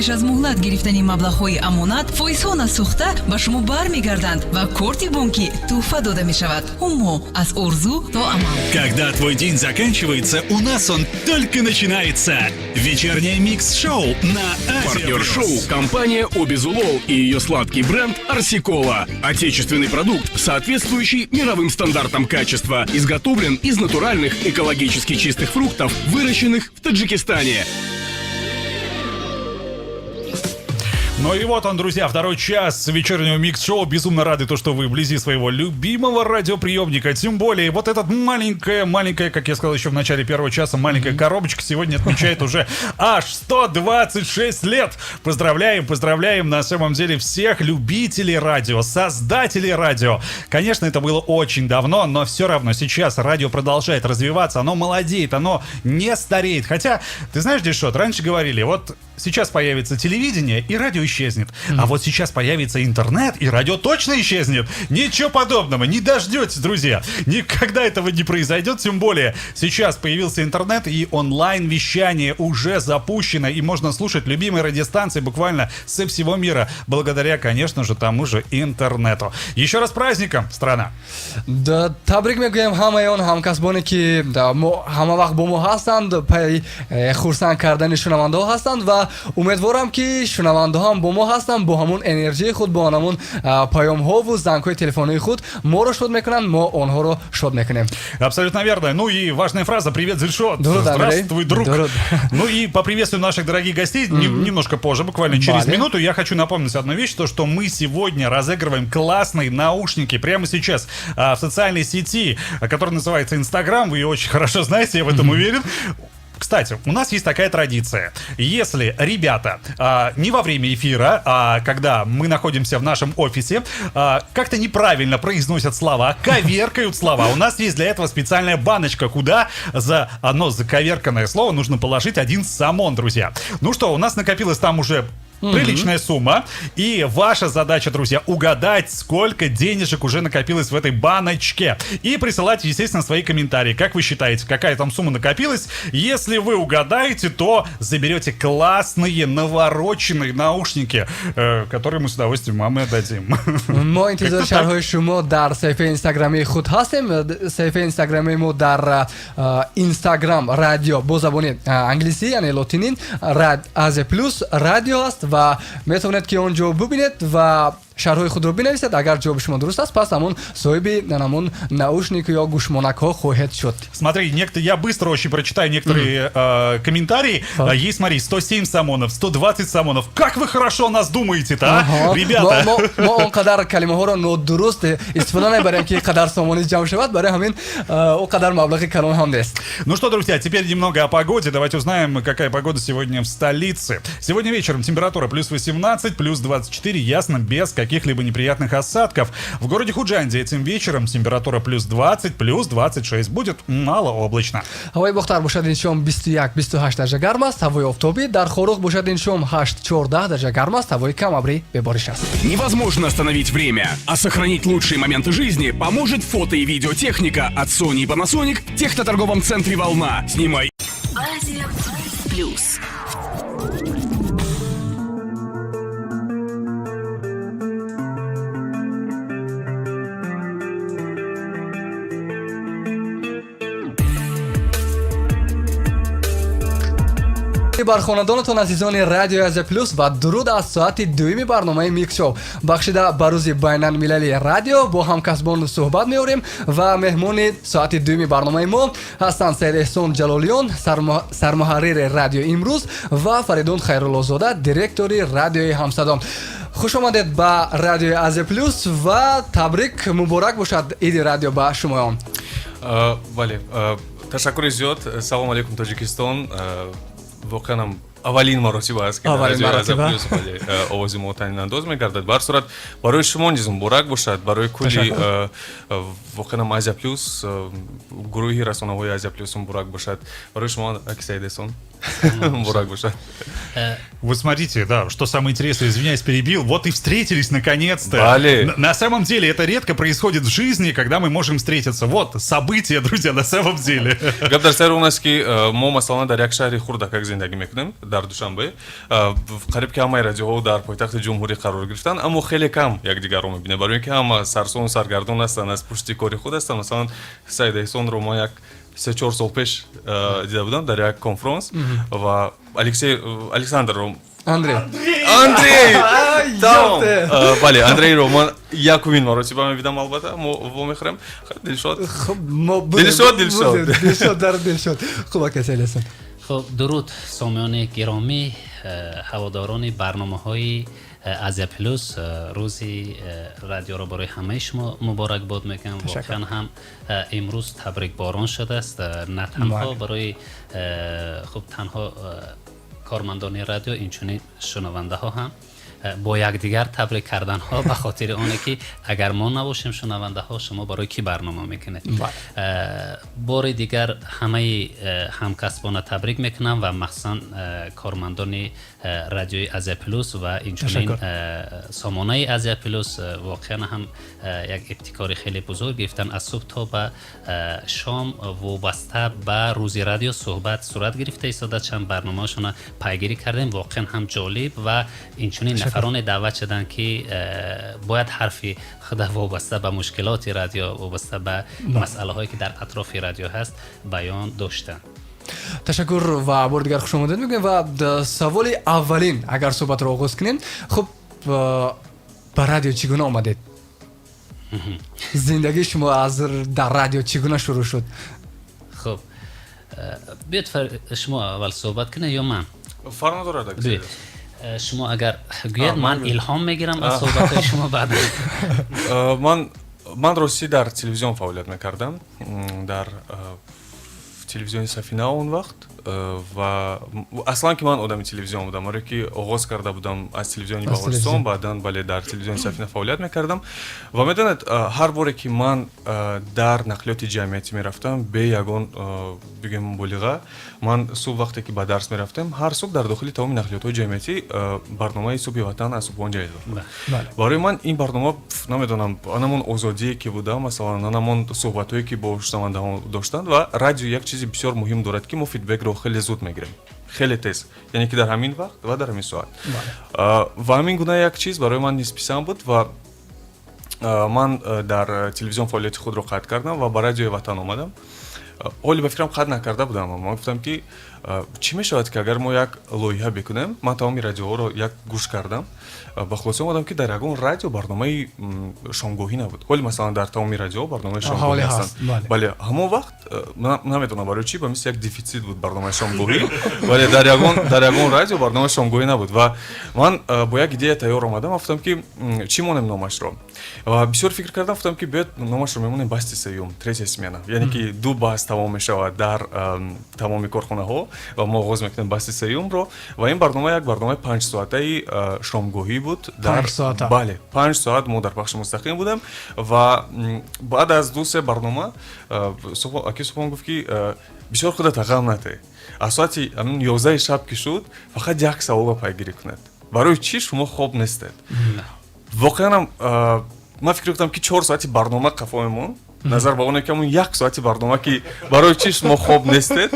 Пеш аз муҳлат гирифтани маблағҳои амонат фоизҳо насӯхта ба шумо бармегарданд ва корти бонкӣ тӯҳфа дода мешавад. Ҳумо аз орзу то амал. Когда твой день заканчивается, у нас он только начинается. Вечернее микс-шоу на Азия Партнер Плюс. Шоу – компания Обизулол и ее сладкий бренд Арсикола. Отечественный продукт, соответствующий мировым стандартам качества. Изготовлен из натуральных экологически чистых фруктов, выращенных в Таджикистане. Ну и вот он, друзья, второй час вечернего микс-шоу. Безумно рады то, что вы вблизи своего любимого радиоприемника. Тем более, вот этот маленькая, маленькая, как я сказал еще в начале первого часа, маленькая коробочка сегодня отмечает уже аж 126 лет. Поздравляем, поздравляем на самом деле всех любителей радио, создателей радио. Конечно, это было очень давно, но все равно сейчас радио продолжает развиваться, оно молодеет, оно не стареет. Хотя, ты знаешь, Дишот, раньше говорили, вот сейчас появится телевидение, и радио исчезнет. А вот сейчас появится интернет, и радио точно исчезнет. Ничего подобного, не дождетесь, друзья. Никогда этого не произойдет, тем более сейчас появился интернет, и онлайн-вещание уже запущено, и можно слушать любимые радиостанции буквально со всего мира, благодаря, конечно же, тому же интернету. Еще раз с праздником, страна! Да, табрик мегӯем ҳамаи он ҳамкасбоне, ки да, мо ҳама вақт бо мо ҳастанд, пайи хурсанд кардани шунавандаҳо ҳастанд ва умедворам, ки шунавандаҳо ҳам бо мо ҳастанд, бо ҳамон энержии худ, бо ҳамон паёмҳову зангҳои телефонии худ моро шод мекунанд, мо онҳоро шод мекунем. Абсолютно верно. Ну и важная фраза: «Привет, Дилшод». Дуруд, Андрей. Здравствуй, друг. Дуруд. Ну и поприветствуем наших дорогих гостей немножко позже, буквально через Бале. Минуту. Я хочу напомнить одну вещь, то, что мы сегодня разыгрываем классные наушники прямо сейчас в социальной сети, которая называется Инстаграм. Вы ее очень хорошо знаете, я в этом уверен. Кстати, у нас есть такая традиция. Если ребята не во время эфира, а когда мы находимся в нашем офисе, как-то неправильно произносят слова, коверкают слова, у нас есть для этого специальная баночка, куда за одно заковерканное слово нужно положить 1 сомон, друзья. Ну что, у нас накопилось там уже приличная сумма. И ваша задача, друзья, угадать, сколько денежек уже накопилось в этой баночке. И присылать, естественно, свои комментарии. Как вы считаете, какая там сумма накопилась? Если вы угадаете, то заберете классные навороченные наушники, которые мы с удовольствием вам и отдадим. Мо интизори шарҳҳои шумо дар саҳифаи инстаграмии худ ҳастем. Саҳифаи инстаграмии мо дар Инстаграм радио бо забони англисӣ, яъне лотинин, Азия Плюс радио аст ва метавонед, ки он ҷо бубинед ва шарҳҳои худро бинависед. Агар ҷавоби шумо дуруст аст, пас ҳамон соҳиби ҳамон наушник ё гӯшмонакҳо хоҳед шуд. Смотри, некто, я быстро очень прочитаю некоторые комментарии. Есть, смотри, 107 сомонов, 120 сомонов. Как вы хорошо о нас думаете-то, а? Ребята. Мо он қадар калимаҳоро нодуруст истифода намебарем, ки қадар сомонӣ ҷамъ шавад, барои ҳамин он қадар маблағи калон ҳам нест. Ну что, друзья, теперь немного о погоде. Давайте узнаем, какая погода сегодня в столице. Сегодня вечером температура плюс 18, плюс 24, ясно, без каких-либо неприятных осадков. В городе Худжанде этим вечером температура плюс 20, плюс 26. Будет малооблачно. Ҳавои Бохтар бошад ин шом 21 28 дараҷа гарм аст, ҳавои офтобӣ. Дар Хоруғ бошад ин шом 8 14 дараҷа гарм аст, ҳавои камабрӣ, бебориш аст. Невозможно остановить время, а сохранить лучшие моменты жизни поможет фото и видеотехника от Sony и Panasonic в техноторговом центре «Волна». Снимай Азия Плюс. Бар хонадонатон, азизони радиои Азия Плюс, ва дуруд аз соати дуюми барномаи Микс-шоу, бахшида ба рӯзи байналмилалии радио. Бо ҳамкасбон суҳбат меорем ва меҳмони соати дуюми барномаи мо ҳастанд Саид Эҳсон Ҷалолиён, сармуҳаррири Радиои Имрӯз, ва Фаридун Хайруллозода, директори Радиои Ҳамсадо. Хуш омадед ба радиои Азия Плюс ва табрик, муборак бошад иди радио ба шумоён. Бале, ташаккури зиёд. Салом алейкум, Тоҷикистон! Воқеан аввалин маротиба аст, ки дар Аввалин радиои Азия маротиба. Плюс, бале, овози мо танинандоз мегардад. Ба ҳар сурат, барои шумо низ муборак бошад, барои кулли воқеан Азия Плюс, гурӯҳи расонаҳои Азия Плюс муборак бошад. Барои шумо, аки Саид Эҳсон, муборак бошад. Вы смотрите, да, что самое интересное, извиняюсь, перебил. Вот и встретились наконец-то. Бале. На самом деле это редко происходит в жизни, когда мы можем встретиться. Вот события, друзья, на самом деле. Гап дар сари он аст, ки мо масалан дар як шаҳри хурдакак зиндагӣ мекунем. Дар Душанбе қариб ки ҳамаи радиоҳо дар пойтахти ҷумҳурӣ қарор гирифтанд, аммо хеле кам якдигарро мебинем, барои ин ки ҳама сарсону саргардон ҳастанд, аз пушти кори худ ҳастанд. Масалан, Саид Эҳсонро ман як 3-4 сол пеш дида будам дар як конфронс ва Алексей, Александрро Андрей. Андрей, тамом, бале, Андрейро ман якумин маротиба мебинам. Албатта, мо вомехӯрем. Дилшод. Дилшод, Дилшод. Дилшод дар Дилшод. Хуб, ака Сайид. Хуб, дуруд, сомиёни гиромӣ, ҳаводорони барномаҳои Азия Плюс. Рӯзи радиоро барои ҳамаи шумо муборакбод мегӯям. Воқеан ҳам имрӯз табрикборон шудааст, на танҳо барои, хуб, танҳо кормандони радио, инчунин шунавандаҳо ҳам бо якдигар табрик карданҳо, ба хотири оне ки агар мо набошем, шунавандаҳо, шумо барои кӣ барнома мекунед? Бори дигар ҳамаи ҳамкасбона табрик мекунам ва махсусан кормандони радиои Азия Плюс ва инчунин сомонаи Азия Плюс. Воқеан ҳам як ибтикори хеле бузург гирифтан. Аз субҳ то ба шом вобаста ба рӯзи радио суҳбат сурат гирифта истода. Чанд барномаҳошона пайгирӣ кардем, воқеан ҳам ҷолиб ва инчунин нафароне даъват шуданд, ки бояд ҳарфи худа вобаста ба мушкилоти радио, вобаста ба масъалаҳое, ки дар атрофи радио ҳаст, баён доштанд. Ташаккур ва бори дигар хушомадед мегӯем. Ва саволи аввалин, агар суҳбатро оғоз кунем, хуб, ба радио чӣ гуна омадед? Зиндагии шумо аз дар радио чӣ гуна шурӯъ шуд? Хуб, биёед, шумо аввал суҳбат кунед ё ман? Фарқ надорад. Шумо агар гӯяд, ман илҳом мегирам аз суҳбатҳои шумо баъдан. Ман ростӣ дар телевизион фаъолият мекардам, дар телевизиони Сафина он вақт. Ва аслан ки ман одами телевизион будам, оре, ки оғоз карда будам аз телевизиони Баҳористон, баъдан, бале, дар телевизиони Сафина фаъолият мекардам. Ва медонед, ҳар боре ки ман дар нақлиёти ҷамъиятӣ мерафтам, бе ягон, бигӯем, муболиға, ман субҳ вақте ки ба дарс мерафтем, ҳар субҳ дар дохили тамоми нақлиётҳои ҷамъиятӣ барномаи «Субҳи ватан» аз Субҳон Ҷалилов. Барои ман ин барнома, намедонам, анамон озодие ки буда, масалан, анамон суҳбатҳое ки бо шунавандаҳо доштанд. Ва радио як чизи бисёр муҳим дорад, ки мо фидбекро хеле зуд мегирем, хеле тез, яъне ки дар ҳамин вақт ва дар ҳамин соат. Ва ҳамин гуна як чиз барои ман низ писанд буд ва ман дар телевизион фаъолияти худро қатъ кардам ва ба радиои Ватан омадам. Ҳоли, ба фикрам, қатъ накарда будам. Ман гуфтам, ки чӣ мешавад, ки агар мо як лоиҳа бикунем? Ман тамоми радиоҳоро як гӯш кардам, ба хулоса омадам, ки дар ягон радио барномаи шомгоҳӣ набуд. Ҳоли, масалан, дар тамоми радиоҳо барномаи шомгоҳӣ ҳастанд. Бале, ҳамон вақт намедонам барои чӣ, ба мисли як дефитсит буд барномаи шомгоҳӣ, вале дар ягон радио барномаи шомгоҳӣ набуд. Ва ман бо як идея тайёр омадам. Гуфтам, ки чӣ монем номашро? Ва бисёр фикр кардам, гуфтам, ки биёед, номашро мемонем «Басти сеюм», «Третья смена», яъне ки ду баст тамом мешавад дар тамоми корхонаҳо ва мо оғоз мекунем басти сеюмро. Ва ин барнома як барномаи 5-соатаи шомгоҳӣ буд. Дар, бале, 5 соат мо дар пахши мустақим будем. Ва баъд аз ду-се барнома аки Субҳон гуфт, ки бисёр худата ғам натеҳ, аз соати 11-и шаб ки шуд, фақат як саволро пайгирӣ кунед: барои чӣ шумо хоб нестед? Воқеанам ман фикр кардам, ки 4 соати барнома қафо мемонд, назар ба оне ки ҳамон як соати барнома, ки барои чӣ шумо хоб нестед,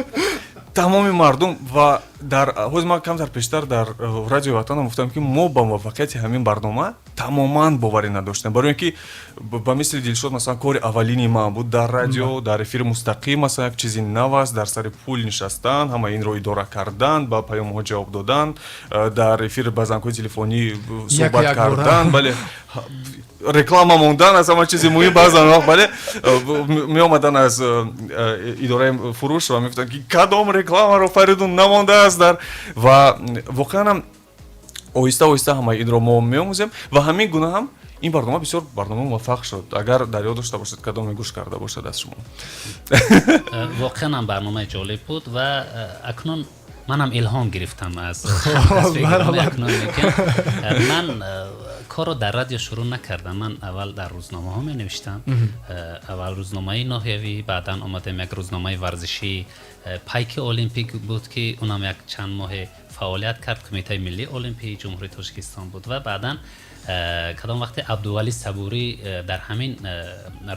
тамоми мардум. Ва дар ҳозир ман камтар пештар дар радиои Ватанам гуфтам, ки мо ба муваффақияти ҳамин барнома тамоман боварӣ надоштем, барои ин ки ба мисли Дилшод, масалан, кори аввалини ман буд дар радио, дар эфири мустақим, масалан, як чизи нав аст, дар сари пул нишастан, ҳама инро идора кардан, ба паёмҳо ҷавоб додан, дар эфир ба зангҳои телефонӣ суҳбат кардан, бале, реклама мондан аз ҳама чизи муҳим. Баъзан вақт, бале, меомадан аз идораи фурӯш ва мегуфтанд, ки кадом рекламаро Фаридун намондааст дар. Ва воқеанам оҳиста оҳиста ҳамаи инро мо меомӯзем ва ҳамин гуна ҳам ин барнома бисёр барнома муваффақ шуд, агар дар ёд дошта бошед, кадоме гӯш карда бошад аз шумо. Воқеан ҳам барномаи ҷолиб буд ва акнун манам илҳом гирифтам аз ман корро дар радио шурӯъ накардам. Ман аввал дар рӯзномаҳо менавиштам, аввал рӯзномаи ноҳиявӣ, баъдан омадем як рӯзномаи варзишӣ, «Пайки Олимпик» буд, ки унам як чанд моҳе фаъолият кард. Фаъолият кард, Кумитаи миллии олимпии Ҷумҳурии Тоҷикистон буд. Ва баъдан кадом вақте Абдувалӣ Сабурӣ дар ҳамин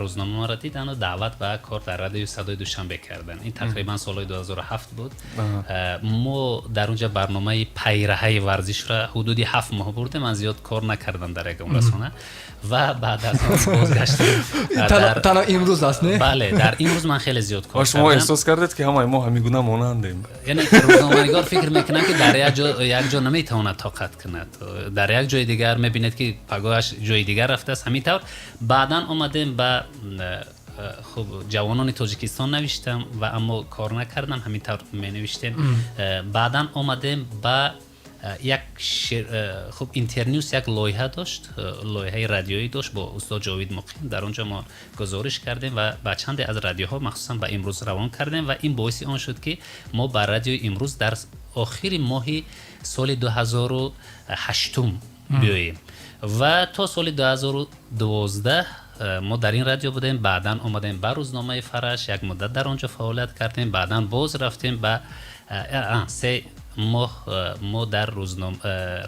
рӯзнома маро дидану даъват ба кор дар Радиои Садои Душанбе карданд. Ин тақрибан солҳои 2007 буд. Мо дар онҷа барномаи пайраҳаи варзишро ҳудуди 7 моҳ бурдем. Ман зиёд кор накардам дар ягон расона ва баъд аз он бозгаштам. Танҳо «Имрӯз» аст, не? Бале, дар «Имрӯз» ман хеле зиёд кор Шумо эҳсос кардед, ки ҳамаи мо ҳамин гуна монандем? Яъне рӯзноманигор фикр мекунад, ки дар як ҷо наметавонад тоқат кунад, дар як ҷои дигар мебинед, ки пагоҳаш ҷои дигар рафтааст. Ҳамин тавр баъдан омадем ба, хуб, «Ҷавонони Тоҷикистон» навиштам ва аммо кор накардам, ҳамин тавр менавиштем. Баъдан омадем ба як, хуб, «Интернюс» як лоиҳа дошт, лоиҳаи радиоӣ дошт бо устод Ҷовид Муқим. Дар он ҷо мо гузориш кардем ва ба чанде аз радиоҳо, махсусан ба «Имрӯз» равон кардем ва ин боиси он шуд, ки мо ба радиои «Имрӯз» дар охири моҳи соли 2008-ум биёем ва то соли 2012 мо дар ин радио будем. Баъдан омадем ба рӯзномаи «Фараш», як муддат дар он ҷо фаъолият кардем. Баъдан боз рафтем ба, 3 моҳ мо дар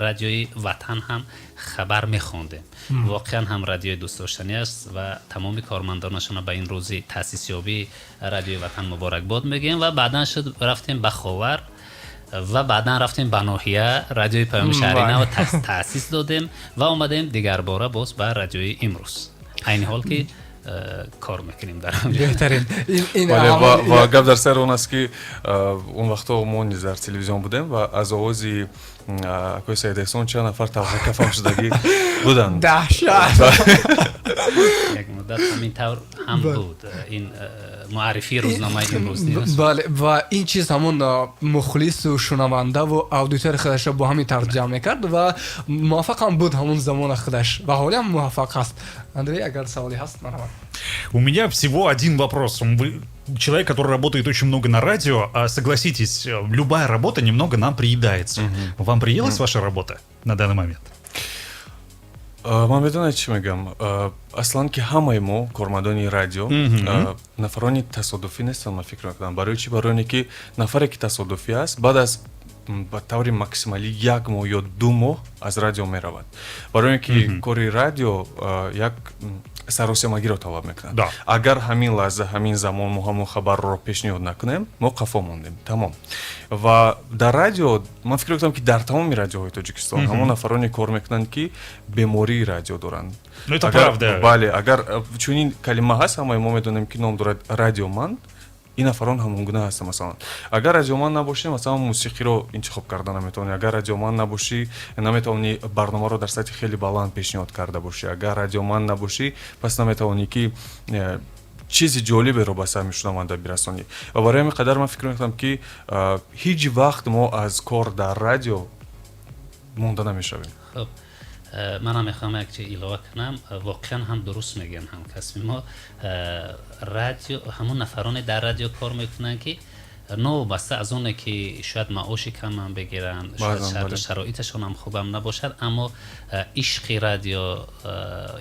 радиои «Ватан» ҳам хабар мехондем. Воқеан ҳам радиои дӯстдоштанӣ аст ва тамоми кормандонашонро ба ин рӯзи таъсисёбии радиои «Ватан» муборакбод мегӯем. Ва баъдан шуд, рафтем ба «Ховар» ва баъдан рафтем ба ноҳия, радиои «Паёми шаҳри нав» таъсис додем ва омадем дигарбора боз ба радиои «Имрӯз», айни ҳол ки кор мекунем дар Беҳтарин. Ва гап дар сари он аст, ки он вақтҳо мо низ дар телевизион будем ва аз овози акои Саид Эҳсон чанд нафар талхакафам шудагӣ буданд. Даҳшат. Як муддат ҳамин тавр ҳам буд, ин муаррифии рӯзномаи «Имрӯз». Бале, ва ин чиз ҳамон мухлису шунавандаву аудиторияи худашро бо ҳамин тарз ҷамъ мекард ва муваффақ ҳам буд ҳамон замона худаш ва ҳоле ҳам муваффақ аст. Андрей, агар саволе ҳаст, марҳамат. У меня всего один вопрос. Вы человек, который работает очень много на радио, а согласитесь, любая работа немного нам приедается. Вам приелась ваша работа на данный момент? Ман медонед, чӣ мегӯям? Аслан ки ҳамаи мо кормандони радио нафарони тасодуфӣ нестанд, ман фикр мекунам. Барои чӣ? Барои оне ки нафаре ки тасодуфӣ аст, баъд аз ба таври максималӣ як моҳ ё 2 моҳ аз радио меравад, барои он ки кори радио як саросемагиро талаб мекунад. Агар ҳамин лаҳза, ҳамин замон мо ҳамон хабарро пешниҳод накунем, мо қафо мондем, тамом. Ва дар радио, ман фикр мекунам, ки дар тамоми радиоҳои Тоҷикистон ҳамон нафароне кор мекунанд, ки бемории радио доранд. Ну, это правда. Бале, агар чунин калима ҳаст, ҳамаи мо медонем, ки ном дорад радиоман, ин нафарон ҳамонгуна ҳастанд. Масалан, агар радиоман набошӣ, масалан, мусиқиро интихоб карда наметавонӣ. Агар радиоман набошӣ, наметавонӣ барномаро дар сатҳи хеле баланд пешниҳод карда бошӣ. Агар радиоман набошӣ, пас наметавонӣ, ки чизи ҷолиберо ба саҳми шунаванда бирасонӣ. Ва барои ҳамин қадар ман фикр мекунам, ки ҳеҷ вақт мо аз кор дар радио монда намешавем. Хуб, манам мехоҳам як чиз илова кунам. Воқеан ҳам дуруст мегӯянд ҳамкасби мо. Радио, ҳамон нафароне дар радио кор мекунанд, ки новобаста аз оне ки шояд маоши камам бигиранд, шояд шарту шароиташон хубам набошад, аммо ишқи радио,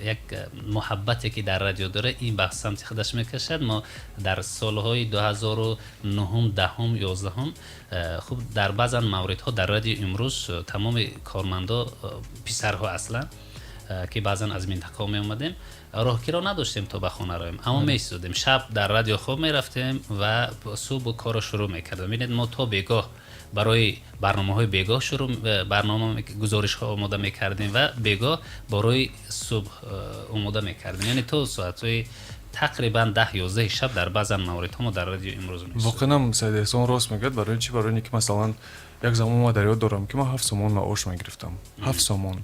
як муҳаббате ки дар радио дора, ин ба самти худаш мекашад. Мо дар солҳои 2009, 10-ум, 11-ум, хуб, дар баъзан мавридҳо дар радио «Имрӯз» тамоми кормандо, писарҳо аслан, ки баъзан аз минтақаҳо меомадем, роҳкиро надоштем то ба хона равем, аммо меистодем, шаб дар радио хоб мерафтем ва субҳ корро шурӯъ мекардем. Бинед, мо то бегоҳ барои барномаҳои бегоҳ шурӯъ барнома, гузоришҳо омода мекардем ва бегоҳ барои субҳ омода мекардем, яъне то соатҳои тақрибан 10-11 шаб дар баъзан мавридҳо мо дар радио «Имрӯз» меистодем. Воқеан Саид Эҳсон рост мегӯяд. Барои чӣ? Барои ин ки, масалан, як замон ман дар ёд дорам, ки ман 7 сомон маош мегирифтам, 7 сомон.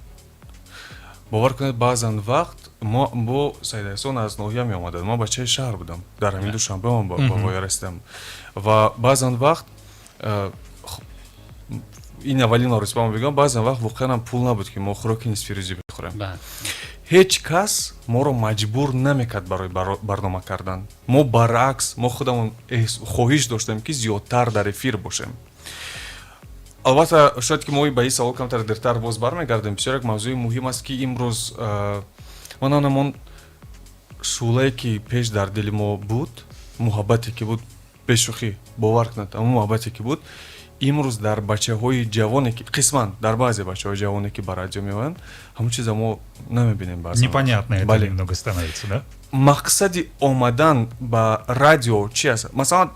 Бовар кунед, баъзан вақт мо бо Саид Эҳсон аз ноҳия меомадад, ман бачаи шаҳр будам, дар ҳамин Душанбе ман ба воя расидам ва баъзан вақт, ин аввалин маротиба ман бигӯям, баъзан вақт воқеан пул набуд, ки мо хӯроки нисфирӯзӣ бихӯрем. Ҳеҷ кас моро маҷбур намекард барои барнома кардан. Мо баръакс, мо худамон хоҳиш доштем, ки зиёдтар дар эфир бошем. Албатта, шояд ки мо ба ин савол камтар дертар боз бармегардем. Бисёр як мавзӯи муҳим аст, ки имрӯз ман ҳамон шӯълае, ки пеш дар дили мо буд, муҳаббате ки буд, бешӯхӣ, бовар кунед, ҳамон муҳаббате ки буд. Имрӯз дар бачаҳои ҷавоне ки, қисман дар баъзе бачаҳои ҷавоне ки ба радио меоянд, ҳамон чиза мо намебинем баъзан. Непонятно это Бале. немного становится, да? Мақсади омадан ба радио чи аст? Масалан,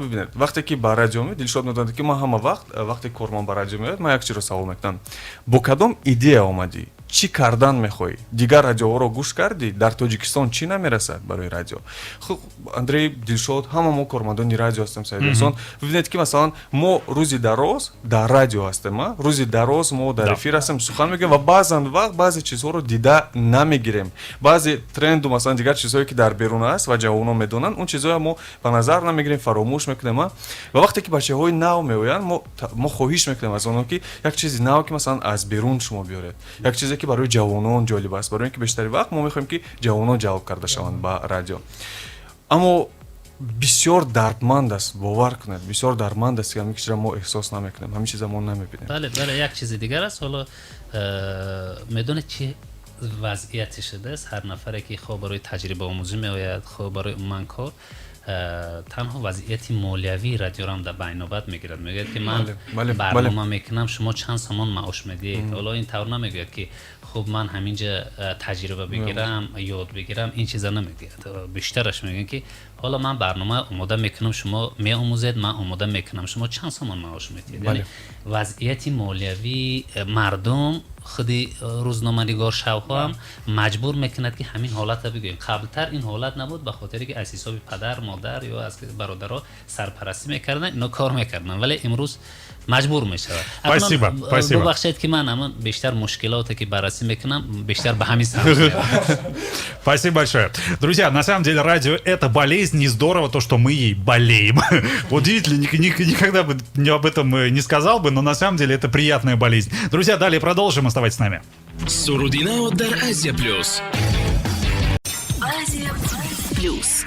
бибинед, вақте ки ба радио меояд, Дилшод медонад, ки ман ҳама вақт, вақте корманд ба радио меояд, ман як чизро савол мекунам: бо кадом идея омадӣ, чӣ кардан мехоҳӣ, дигар радиоҳоро гӯш кардӣ, дар Тоҷикистон чӣ намерасад барои радио? Хуб, Андрей, Дилшод, ҳама мо кормандони радио ҳастем. Саидҳасан, бибинед, ки масалан мо рӯзи дароз дар радио ҳастем, а рӯзи дароз мо дар эфир ҳастем, сухан мегӯем ва баъзан вақт баъзе чизҳоро дида намегирем, баъзе тренду, масалан, дигар чизҳое ки дар берун аст ва ҷавонон медонанд, он чизҳоя мо ба назар намегирем, фаромӯш мекунем. А ва вақте ки бачаҳои нав меоянд, мо хоҳиш мекунем аз онҳо, ки як чизи нав, ки масалан аз берун шумо биёред, як чизе ки барои ҷавонон ҷолиб аст, барои ин ки бештари вақт мо мехоҳем, ки ҷавонон ҷалб карда шаванд ба радио. Аммо бисёр дардманд аст, бовар кунед, бисёр дардманд аст, ки ҳамин чизро мо эҳсос намекунем, ҳамин чизро мо намебинем. Бале, як чизи дигар аст. Ҳоло медонед, чӣ вазъияте шудааст? Ҳар нафаре ки хоҳ барои таҷрибаомӯзӣ меояд, хоҳ барои умуман кор, танҳо вазъияти молиявии радиорам дар байнобат мегирад. Мегӯяд, ки ман Бале, бале, барнома мекунам, шумо чанд сомон маош медиҳед? Ҳоло ин тавр намегӯяд, ки хуб, ман ҳаминҷа таҷриба бигирам, ёд бигирам, ин чиза намегӯяд. Бештараш мегӯянд, ки ҳоло ман барнома омода мекунам, шумо меомӯзед, ман омода мекунам, шумо чанд сомон маош медиҳед? Яъне вазъияти молиявии мардум, худи рӯзноманигор шавҳо ҳам маҷбур мекунад, ки ҳамин ҳолатро бигӯем. Қаблтар ин ҳолат набуд, ба хотире ки аз ҳисоби падар, модар ё аз бародаро сарпарастӣ мекарданд, ино кор мекарданд, вале имрӯз маҷбур мешавад. Спасибо, спасибо. Бубахшед, ки ман ҳамон бештар мушкилоте ки баррасӣ мекунам, бештар ба ҳамин самт меравам. Спасибо большое. Друзья, на самом деле радио — это болезнь, и здорово то, что мы ей болеем. Удивительно, никогда бы не об этом не сказал бы, но на самом деле это приятная болезнь. Друзья, далее продолжим, оставайтесь с нами. Суруди нав дар Азия Плюс. Азия Плюс.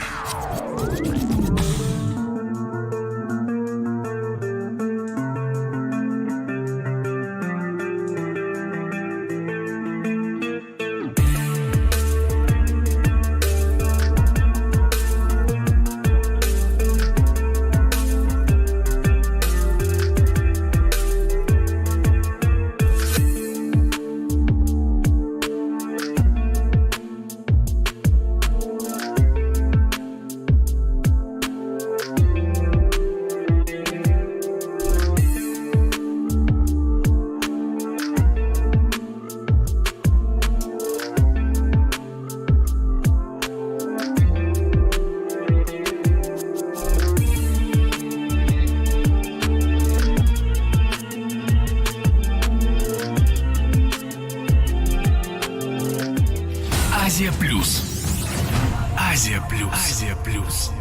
Азия Плюс. Азия Плюс. Азия Плюс.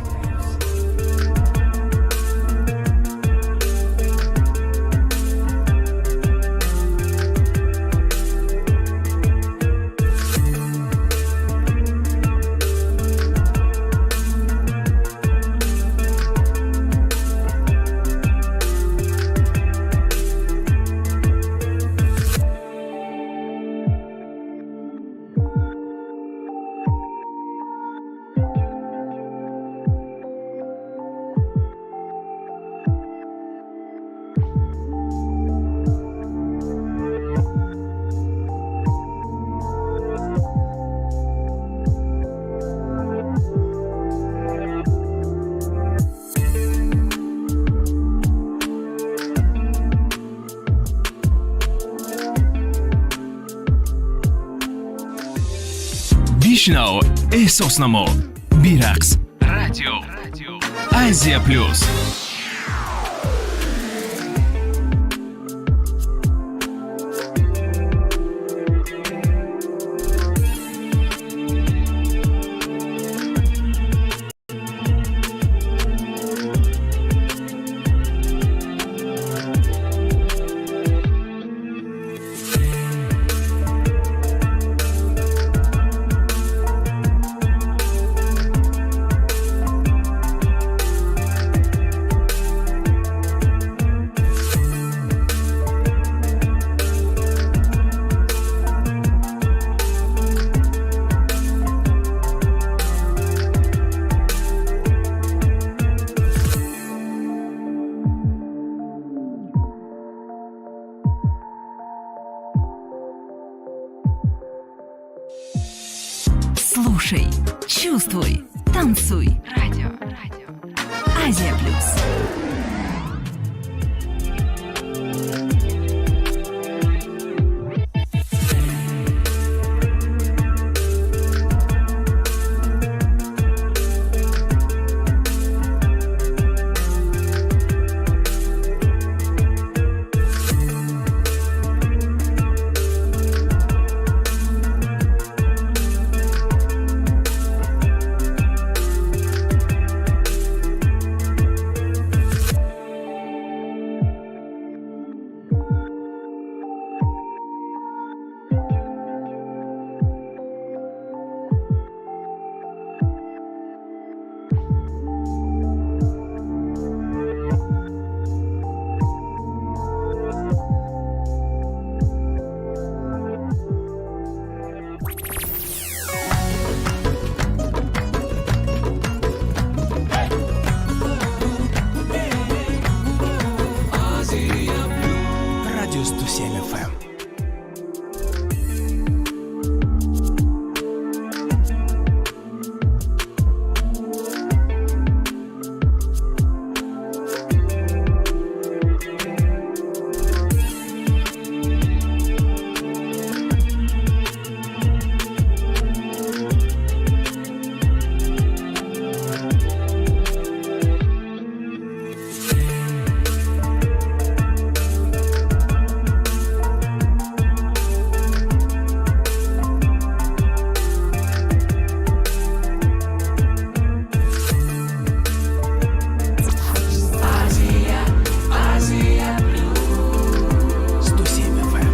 Бишнав, эҳсос намо, бирақс. Радио Азия Плюс. Слушай, чувствуй, танцуй. Радио. Радио. Азия Плюс. Радио 107 FM. Азия 107 FM.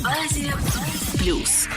Азия Плюс.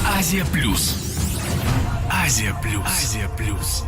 Азия Плюс. Азия Плюс. Азия Плюс.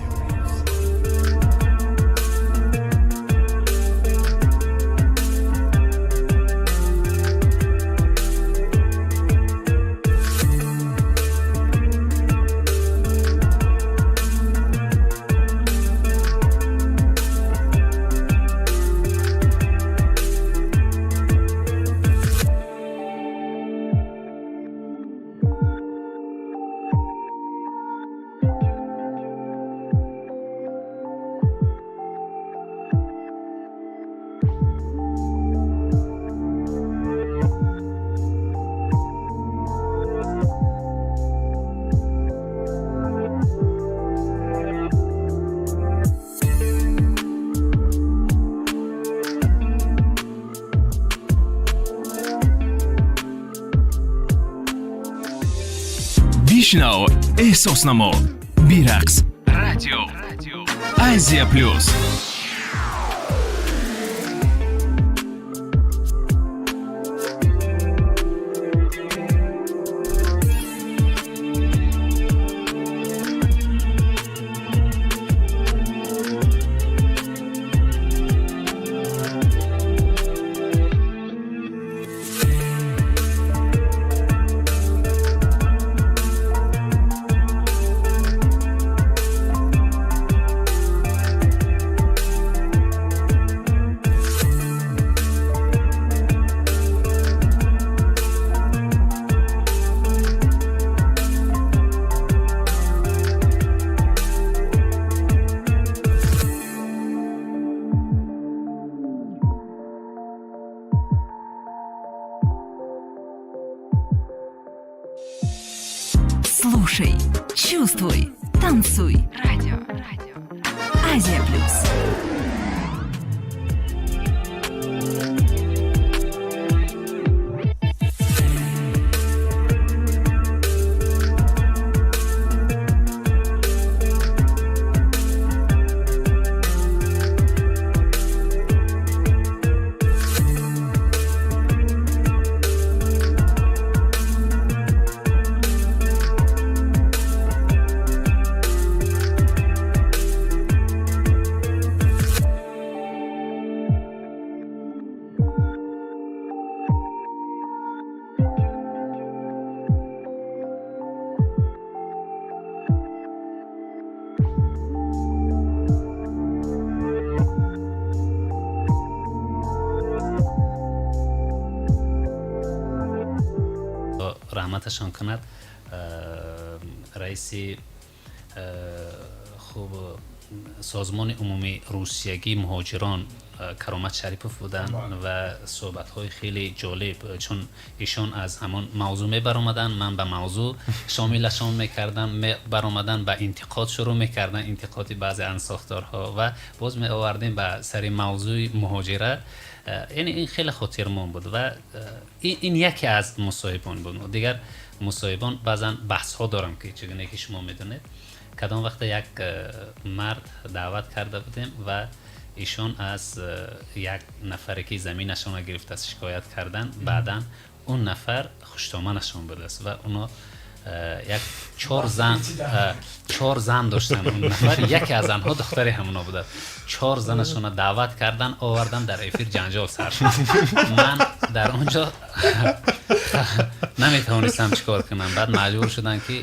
Бишнав, эҳсос намо, бирақс. Радио Азия Плюс. Слушай, чувствуй, танцуй. Радио. Радио. Азия Плюс. Раҳматашон кунад, раиси хуб созмони умумии русиягии муҳоҷирон Каромат Шарипов буданд ва суҳбатҳои хеле ҷолиб, чун ишон аз ҳамон мавзӯъ мебаромаданд, ман ба мавзӯъ шомилашон мекардам, мебаромаданд ба интиқод шурӯъ мекарданд, интиқоди баъзе ансохторҳо ва боз меовардем ба сари мавзӯи муҳоҷират. Яъне ин хеле хотирмон буд ва ин яке аз мусоҳибон буд. Дигар мусоҳибон баъзан баҳсҳо дорам, ки чигуна ки шумо медонед, кадом вақта як мард даъват карда будем ва ишон аз як нафаре ки заминашонро гирифтааст шикоят кардан, баъдан он нафар хуштоманашон будааст ва оно як чор зан доштанд он нафар, яке аз онҳо духтари ҳамоно будааст. Чор занашонро даъват кардан, овардан, дар эфир ҷанҷол сар шуд. Ман дар он ҷо наметавонистам чӣ кор кунам. Баъд маҷбур шуданд ки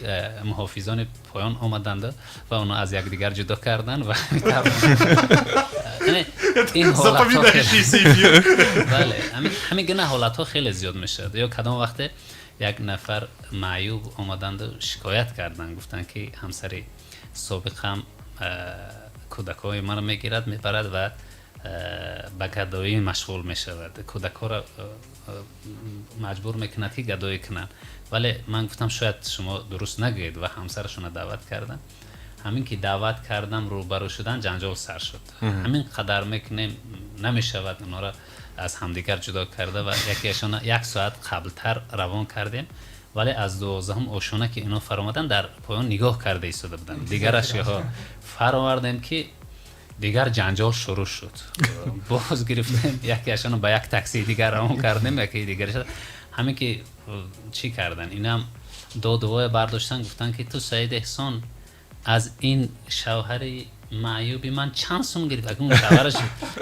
муҳофизони поён омаданд ва онҳо аз якдигар ҷудо карданд ва ин Запоминающийся эфир. Бале, ҳамин гуна ҳолатҳо хеле зиёд мешавад. Ё кадом вақте як нафар маъюб омаданду шикоят карданд, гуфтанд ки ҳамсари собиқам кӯдакҳои маро мегирад, мебарад ва ба гадоӣ машғул мешавад, кӯдакҳоро маҷбур мекунад ки гадоӣ кунанд. Вале ман гуфтам шояд шумо дуруст нагӯед ва ҳамсарашонро даъват кардам. Ҳамин ки даъват кардам, рӯбарӯ шудан, ҷанҷол сар шуд. Ҳамин қадар мекунем, намешавад онҳоро аз ҳамдигар ҷудо карда ва якеашонро як соат қаблтар равон кардем, вале аз 12 ошона ки инҳо фаромаданд, дар поён нигоҳ карда истода буданд. Дигарашҳо фаровардем ки дигар ҷанҷол шурӯъ шуд. Боз гирифтем якеашонро ба як такси дигар равон кардем, яке дигараш ҳамин ки чӣ кардан, инам додвоя бардоштан, гуфтанд ки ту Саид Эҳсон аз ин шавҳари маъюби ман чанд сум гирифт, акнун шавҳараш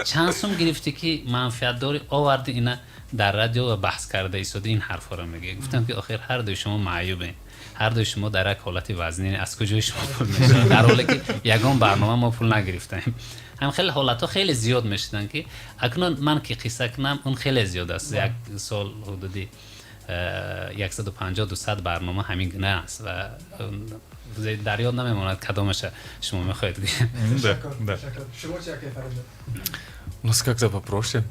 чанд сум гирифтӣ ки манфиатдорӣ овардӣ ина дар радио ва баҳс карда истоди ин ҳарфҳоро мегӯяд. Гуфтам ки охир ҳар дуи шумо маъюбед, ҳар дуи шумо дар як ҳолати вазнин, аз куҷои шумо пул мешавад, дар ҳоле ки ягон барнома мо пул нагирифтаем. Ҳам хеле ҳолатҳо хеле зиёд мешуданд ки акнун ман ки қисса кунам он хеле зиёд аст. Як сол ҳудуди 150-200 барнома ҳамин гуна аст ва дар ёд намемонад кадомаша шумо мехоҳед гӯед. Да. У нас как-то попроще.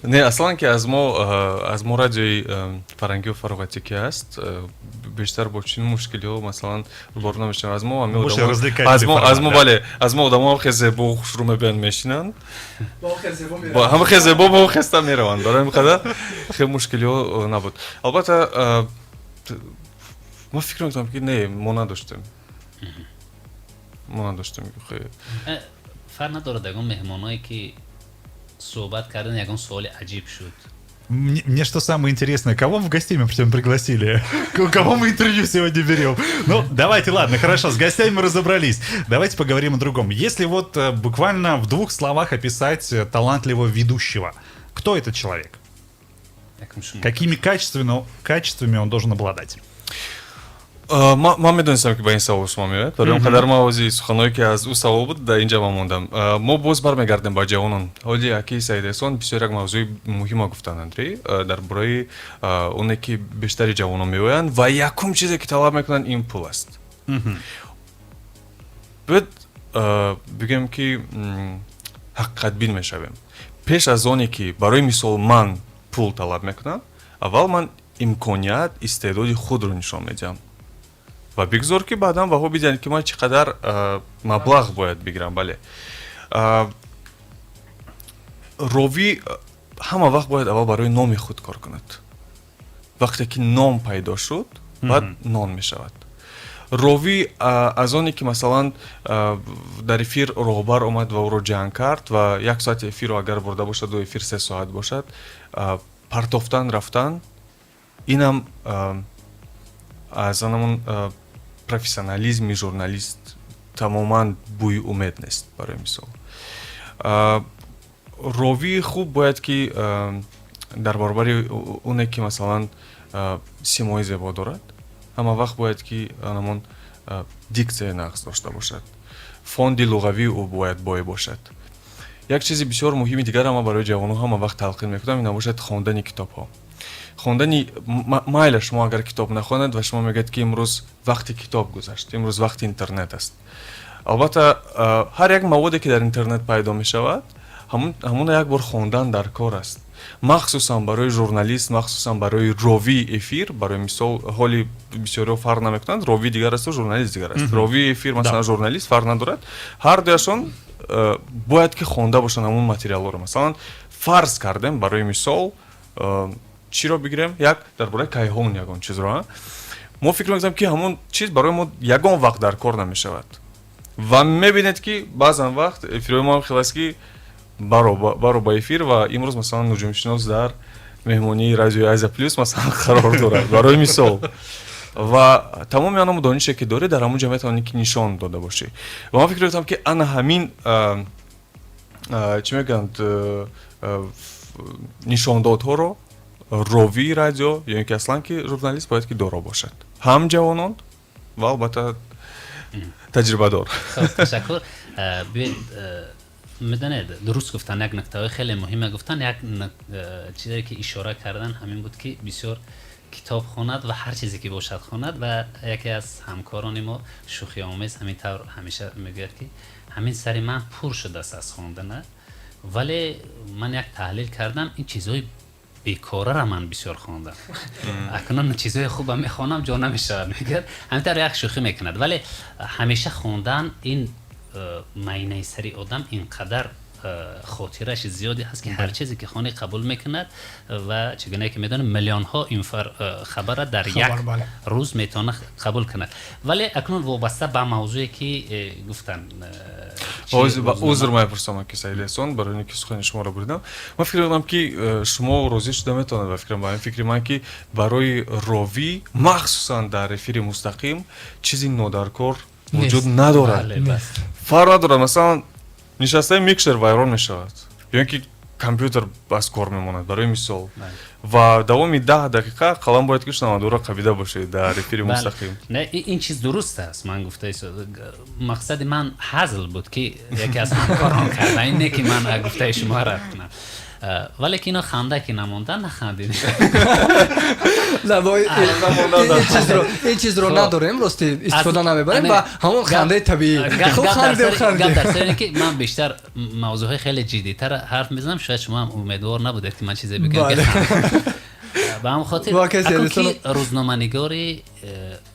Не, аслан ки аз мо радиои фарҳангию фароғатӣ ки аст, бештар бо чунин мушкилиҳо масалан рӯбарӯ намешавем. Аз мо аз мо бале, аз мо одамо хеле зебо хушрӯ мебиёнд, мешинанд, ҳама хеле зебо бо хеста мераванд. Барои ҳамин қадар хеле мушкилиҳо набуд. Албатта мо фикр мекунам ки не, мо надоштем. Мо надоштем. Фарқ надорад ягон меҳмоное ки суҳбат кардан, ягон суоли аҷиб шуд. Мне что самое интересное, кого в гостей мы причем пригласили? Кого мы интервью сегодня берем? Ну, давайте, ладно, хорошо, с гостями мы разобрались. Давайте поговорим о другом. Если вот буквально в двух словах описать талантливого ведущего, кто этот человек? Какими качествами он должен обладать? Ман медонистам ки ба ин савол шумо меояд, барои он қадар ман ози суханҳое ки аз ӯ савол буд дар инҷа ман мондам. Мо боз бармегардем ба ҷавонон. Ҳоли аки Саид Эҳсон бисёр як мавзӯи муҳима гуфтанд, Андрей, дар бораи оне ки бештари ҷавонон меоянд ва якум чизе ки талаб мекунанд ин пул аст. Бояд бигӯем ки ҳақиқатбин мешавем. Пеш аз оне ки барои мисол ман пул талаб мекунам, аввал ман имконият, истеъдоди худро нишон медиҳам. Ва бигзор, ки баъдан баҳо бидиҳанд, ки ман чӣ қадар маблағ бояд бигирам. Бале, ровӣ ҳама вақт бояд аввал барои номи худ кор кунад. Вақте ки ном пайдо шуд, баъд нон мешавад. Ровӣ аз оне ки, масалан, дар эфир роҳбар омад ва ӯро ҷанг кард ва як соати эфирро агар бурда бошаду эфир 3 соат бошад, партофтан рафтан, инам аз анамон профессионализми журналист тамоман бӯи умед нест. Барои мисол, ровии хуб бояд ки дар баробари оне ки, масалан, симои зебо дорад, ҳама вақт бояд ки анамон диксияи нағз дошта бошад, фонди луғавии ӯ бояд бой бошад. Як чизи бисёр муҳими дигар ама барои ҷавонҳо ҳама вақт талқин мекунам, ин бошад хондани китобҳо. Хондани, майла, шумо агар китоб нахонед ва шумо мегӯед, ки имрӯз вақти китоб гузашт, имрӯз вақти интернет аст. Албатта, ҳар як маводе ки дар интернет пайдо мешавад, ҳамона як бор хондан дар кор аст, махсусан барои журналист, махсусан барои ровии эфир. Барои мисол, ҳоли бисёриҳо фарқ намекунанд, ровӣ дигар асту журналист дигар аст. Ровии эфир, масалан, журналист фарқ надорад, ҳар дуяшон бояд ки хонда бошанд ҳамон материалҳоро. Масалан, фарз кардем, барои мисол, чиро бигирем, як дар бораи кайҳон ягон чизро, мо фикр мекунем, ки ҳамон чиз барои мо ягон вақт дар кор намешавад, ва мебинед, ки баъзан вақт эфирҳои мо хел аст, ки баро ба эфир ва имрӯз, масалан, нуҷумшинос дар меҳмонии радиои Азия Плюс, масалан, қарор дорад, барои мисол, ва тамоми аному донише ки дорӣ, дар ҳамон ҷо метавонӣ ки нишон дода бошӣ. Ва ман фикр мекунам, ки ана ҳамин, чӣ мегӯянд, нишондодҳоро ровии радио ё ин ки аслан ки журналист бояд ки доро бошад, ҳам ҷавонон ва албатта таҷрибадор. Ташаккур. Медонед, дуруст гуфтан, як нуктаҳои хеле муҳиме гуфтан. Як чизе ки ишора кардан, ҳамин буд, ки бисёр китоб хонад ва ҳар чизе ки бошад хонад. Ва яке аз ҳамкорони мо шӯхиомез ҳамин тавр ҳамеша мегӯяд, ки ҳамин сари ман пур шудааст аз хондана, вале ман як таҳлил кардам, ин чизҳои бекорара ман бисёр хондам, акнун чизҳои хуба мехонам, ҷо намешавад, мегӯяд. Ҳамин тавр як шӯхӣ мекунад, вале ҳамеша хондан ин майнаи сари одам инқадар хотираш зиёде ҳаст, ки ҳар чизе ки хони қабул мекунад. Ва чӣ гуна ки медонем, миллионҳо хабара дар як рӯз метавона қабул кунад. Вале акнун вобаста ба мавзӯе ки гуфтан. Узр мепурсам, ки Саид Эҳсон, барои ин ки сухани шуморо буридам. Ман фикр мекунам, ки шумо розӣ шуда метавонед ба фикрам, ба ин фикри ман, ки барои ровӣ, махсусан дар эфири мустақим, чизи нодаркор вуҷуд надорад. Фарқ надорад, масалан, нишастаи микшер вайрон мешавад ё ин ки компютер аз кор мемонад, барои мисол, ва давоми 10 дақиқа қалам бояд ки шунавандаро қабида бошед дар эфири мустақим. Не, ин чиз дуруст аст. Ман гуфта, мақсади ман ҳазл буд, ки яке аз ҳамкорон карда, ин не ки ман гуфтаи шумо рад кунам, вале ки ино ханда ки намонда, нахандид. Ин чизро надорем, рости, истифода намебарем ва ҳамон хандаи табиӣ. Гап дар сари ки ман бештар мавзӯъҳои хеле ҷиддитар ҳарф мезанам. Шояд шумо ҳам умедвор набудед, ки ман чизе бигӯям. Ба ҳамон хотир, ки рӯзноманигори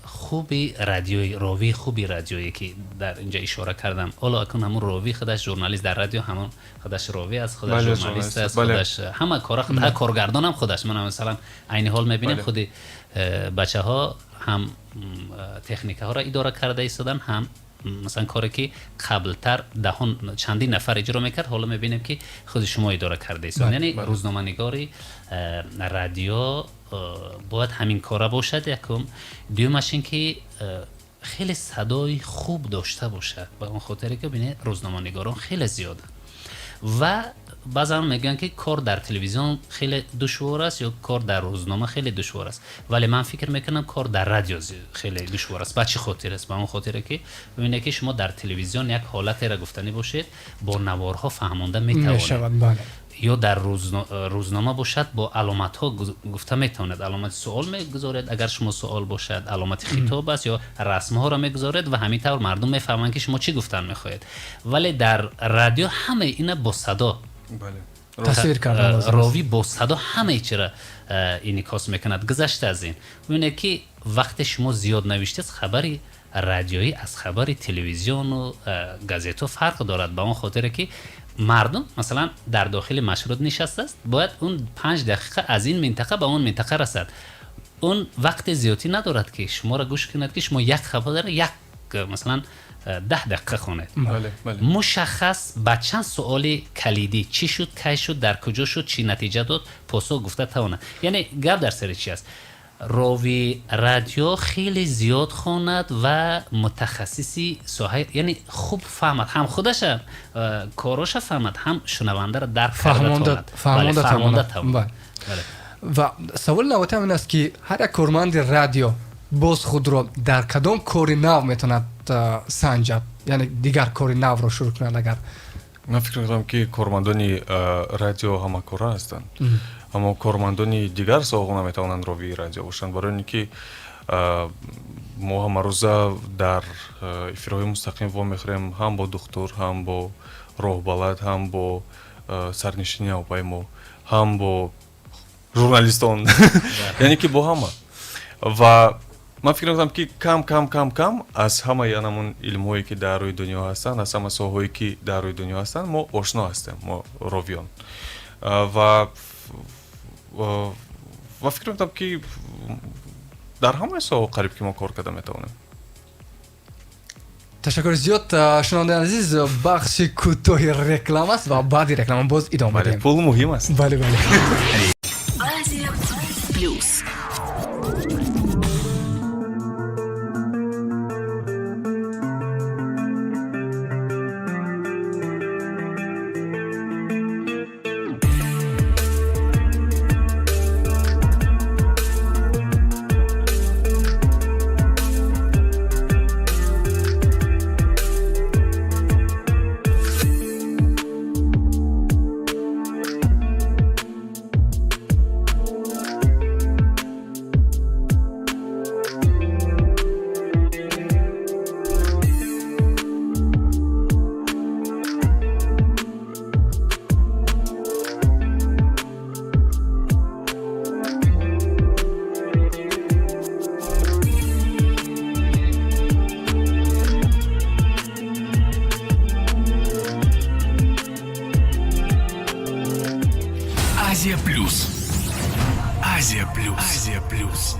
хуби радиои, ровии хуби радиое ки дар инҷа ишора кардам, ҳоло акун ҳамун ровӣ худаш журналист дар радио, ҳамон худаш ровӣ аст, худаш журналист аст, худаш ҳама кора, коргардонам худаш. Ман масалан, айни ҳол мебинем, худи бачаҳо ҳам техникаҳоро идора карда истодан, ҳам масалан коре ки қаблтар даҳон чандин нафар иҷро мекард, ҳоло мебинем, ки худи шумо идора карда истод. Яъне рӯзноманигори радио бояд ҳамин кора бошад, якум. Дуюмаш ин ки хеле садои хуб дошта бошад, ба он хотире ки бинед, рӯзноманигорон хеле зиёданд ва баъзан мегӯянд, ки кор дар телевизион хеле душвор аст ё кор дар рӯзнома хеле душвор аст, вале ман фикр мекунам, кор дар радио хеле душвор аст. Ба чӣ хотир аст? Ба он хотире ки бибинед, ки шумо дар телевизион як ҳолатеро гуфтанӣ бошед, бо наворҳо фаҳмонда метавонед, ё дар рӯзнома бошад, бо аломатҳо гуфта метавонед, аломати суол мегузоред, агар шумо суол бошад, аломати хитоб аст ё расмҳоро мегузоред ва ҳамин тавр мардум мефаҳманд, ки шумо чӣ гуфтан мехоҳед. Вале дар радио ҳамаи ина бо садо. Тасвир кардан лозим аст. Ровӣ бо садо ҳамаи чиро инъикос мекунад. Гузашта аз ин, бибинед, ки вақте шумо зиёд навиштед, хабари радиоӣ аз хабари телевизиону газетҳо фарқ дорад, ба он хотире ки мардум, масалан, дар дохили маршрут нишастааст, бояд он 5 дақиқа аз ин минтақа ба он минтақа расад. Он вақти зиёдӣ надорад, ки шуморо гӯш кунад, ки шумо як хабарро як, масалан, 10 дақиқа хонед. Бале, бале. Мушаххас ба чанд суоли калидӣ: чӣ шуд, кай шуд, дар куҷо шуд, чӣ натиҷа дод, посух гуфта тавонад. Яъне гап дар сари чи аст? Рови радио хеле зиёд хонад ва мутахассиси соҳа, яъне хуб фаҳмад, ҳам худаша короша фаҳмад, ҳам шунавандаро дарк карда Фаҳмонда тавонад. Фаҳмонда Бале, фаҳмонда тавонад. тавонад. Бале. Бале. Ва саволи навбатиам ин аст, ки ҳар як корманди радио боз худро дар кадом кори нав метавонад санҷад, яъне дигар кори навро шурӯъ кунад агар? Ман фикр мекунам, ки кормандони радио ҳамакора ҳастанд, аммо кормандони дигар соҳаҳо наметавонанд ровии радио бошанд, барои ин ки мо ҳамарӯза дар эфирҳои мустақим вомехӯрем ҳам бо духтур, ҳам бо роҳбалад, ҳам бо сарнишини ҳавопаймо, ҳам бо журналистон, яъне ки бо ҳама. Ва ман фикр мекунам, ки кам кам кам кам аз ҳамаи анамон илмҳое, ки дар рӯи дунё ҳастанд, аз ҳама соҳаҳое, ки дар рӯи дунё ҳастанд, мо ошно ҳастем, мо ровиён. Ва фикр мекунам, ки дар ҳамаи соҳаҳо қариб ки мо кор карда метавонем. Ташаккури зиёд. Шунавандаи азиз, бахши кӯтоҳи реклама аст ва баъди реклама боз идома Бале. медиҳем. Пул муҳим аст. Бале. Азия Плюс. Азия Плюс. Азия Плюс. Азия Плюс.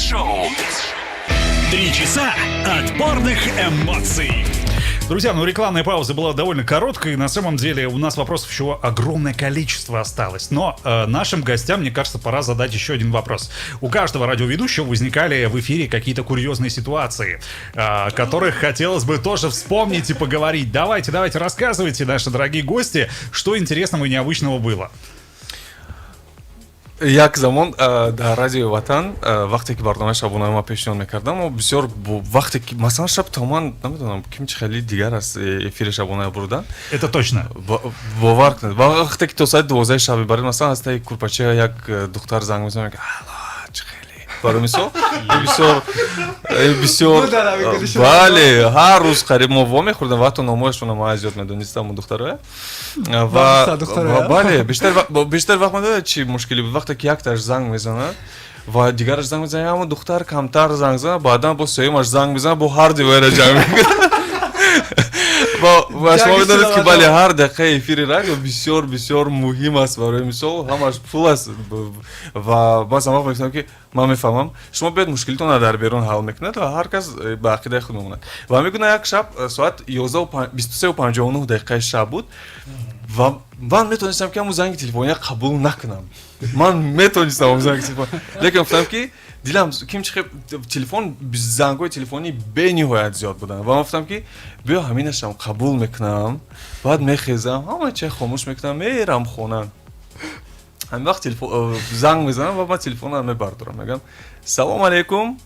Шоу. 3 часа отборных эмоций. Друзья, ну рекламная пауза была довольно короткой. На самом деле у нас вопросов еще огромное количество осталось. Но нашим гостям, мне кажется, пора задать еще один вопрос. У каждого радиоведущего возникали в эфире какие-то курьезные ситуации, которых хотелось бы тоже вспомнить и поговорить. Давайте, давайте, рассказывайте, наши дорогие гости, что интересного и необычного было. Як замон дар Радиои Ватан, вақте ки барномаи шабонаи ма пешниҳод мекардам, мо бисёр вақте ки, масалан, шаб то ман намедонам, ким чи хеле дигар аст, эфири шабона бурдан. Это точно. Бовар кунед, вақте ки то соати 12 шаб мебаред, масалан, аз таи курпача як духтар занг мезанад, мегӯяд: «Алло, чӣ хеле?» Барои мисол, бисёр бисёр. Бале, ҳар рӯз қариб мо вомехӯрдем ва ҳатто номҳояшонро ман аз ёд медонистам, он духтароя. Ва бале, бештар вақт медонед чӣ мушкилӣ буд? Вақте ки якташ занг мезанад ва дигараш занг мезанад, ҳамон духтар камтар занг занад, баъдан бо сеюмаш занг мезанад, бо ҳар дивайра ҷанг мекунад. Ва шумо медонед, ки бале, ҳар дақиқаи эфири радио бисёр бисёр муҳим аст. Барои мисол, ҳамаш пул аст. Ва баъзан вақт мегуфтам, ки ман мефаҳмам, шумо биёед, мушкилитонро дар берун ҳал мекунад ва ҳар кас ба ақидаи худ мемонад. Ва мегӯна, як шаб соат 23:59 дақиқаи шаб буд. Ва ман метавонистам, ки ҳамун занги телефония қабул накунам. Ман метавонистам ҳамун занги телефон, лекин гуфтам, ки дилам ким чи телефон, зангҳои телефонӣ бениҳоят зиёд буданд ва ман гуфтам, ки биё, ҳаминашам қабул мекунам, баъд мехезам, ҳама чиз хомӯш мекунам, мерам хона. Ҳамин вақт телефон занг мезанам ва ман телефонро мебардорам, мегӯям: «Салом алейкум,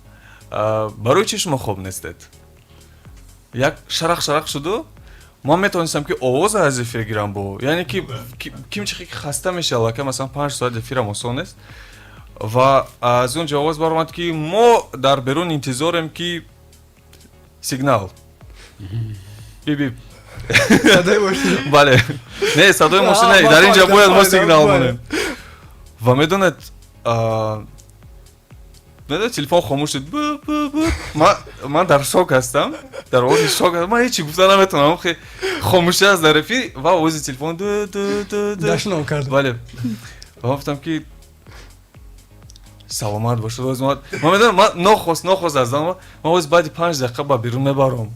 барои чи шумо хоб нестед?» Як шарақ шарақ шуду ман метавонистам, ки овоза аз эфир гирам, бо яъне ки ким чи ки хаста мешавад, аллакай масалан 5 соат эфирам осон нест. Ва аз он ҷо овоз баромад, ки мо дар берун интизорем, ки сигнал биби. Бале, не, садои мошина дар ин ҷо бояд мо сигнал монем. Ва медонед, телефон хомӯш шуд. Ман дар шок ҳастам, дар овози шок, ман ҳечи гуфта наметавонам. Хомӯшӣ аст дар эфир ва овози телефон. Дашном кард. Бале, ва гуфтам, ки саломат бошад. Ман медонам, ман нохост аз ман оз баъди 5 дақиқа ба берун мебаром.